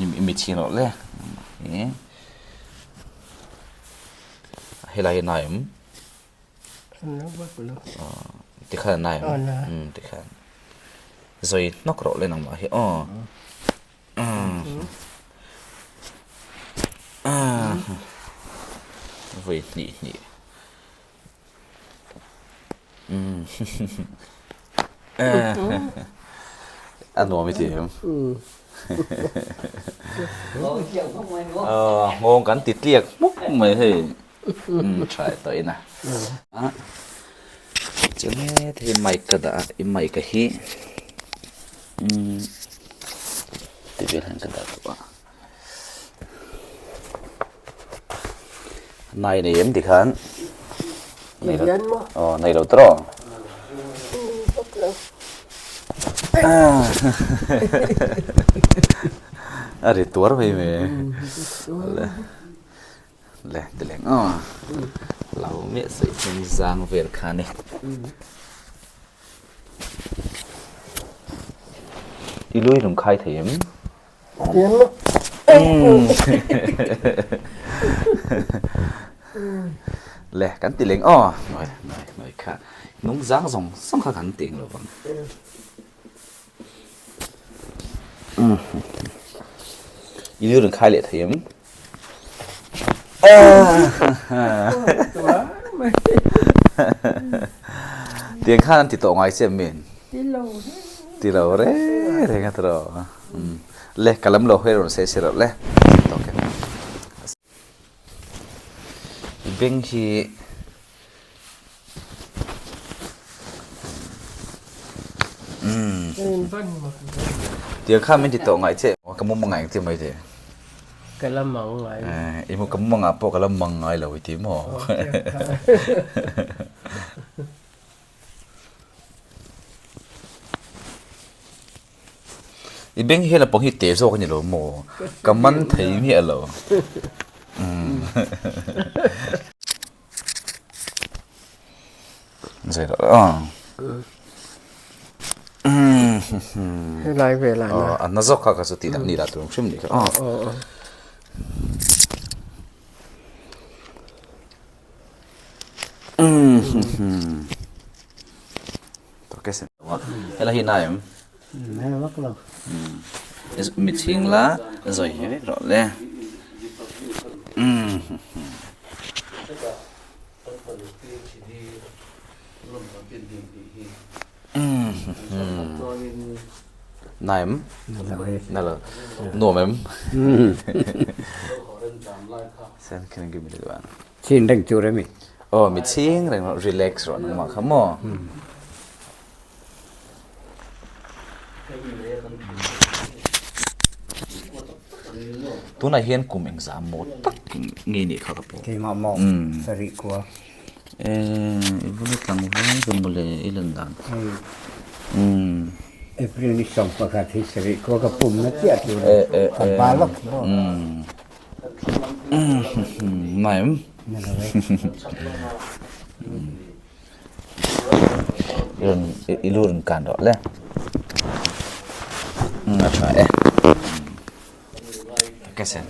I mi chhin rawh le. Helai hi a nai em? Tikhan a nai em? Tikhan. Zawi hnawk rawh le nangmah hi aw. Vawi hnih hnih. A nuam i ti em? Nghawng kan ti tliak hmuk mai hei. Tha tawh in a. Chuan hei mic ka dah a, i mic a hi ti vel hian ka dah tawh a. Nai nei em tikhan? Nei lo aw nei lo tawh. A ri tuar mai mai le le ti leng aw lo miah sawi hian zang vel kha a ni. I lui lung khai thei em? Le kan ti leng aw noi noi noi kha nung zang zawng zawng kha kan ti eng lo vang. I lu rawn khai leh thei em? Tiang khan an ti tawh ngai che em min? Ti lo Ti lo reng reng a tawh. Le ka lam lo hawi rawn sawi si loh le. I beng hi Tiang khan min ti tawh ngai che. Ka mum ngai ang che mai te. Ka la mang ngai. I mu ka mum angah pawh ka la mang ngai lo i ti maw? I beng hian a pawng hi teh zawk a ni lo maw? Ka man thei miah lo. Zai rawh a. Helai velah na. A na zawk kha ka chu tih ni lah tur hrim ni kha. Helai hi na em? Na vak lo. Mi chhing la zawi vek rawh le. Na em? Na lo. Nuam em? Sen khin give me the one. Chin reng tur emi? Aw mi chhing reng rawh relax rawh nangmah kha maw. Tunah hian kum engzah maw tak nge nih kha ka pawh. Keimah maw sarih kua. Eh i vun i tlangval ve mawle i lan dan. April ni 11 hi sarih kua ka pum na chiah tur ka ba lawk hi maw. Nai em? I lu rawn kan rawh le. A tha e. Ka sen.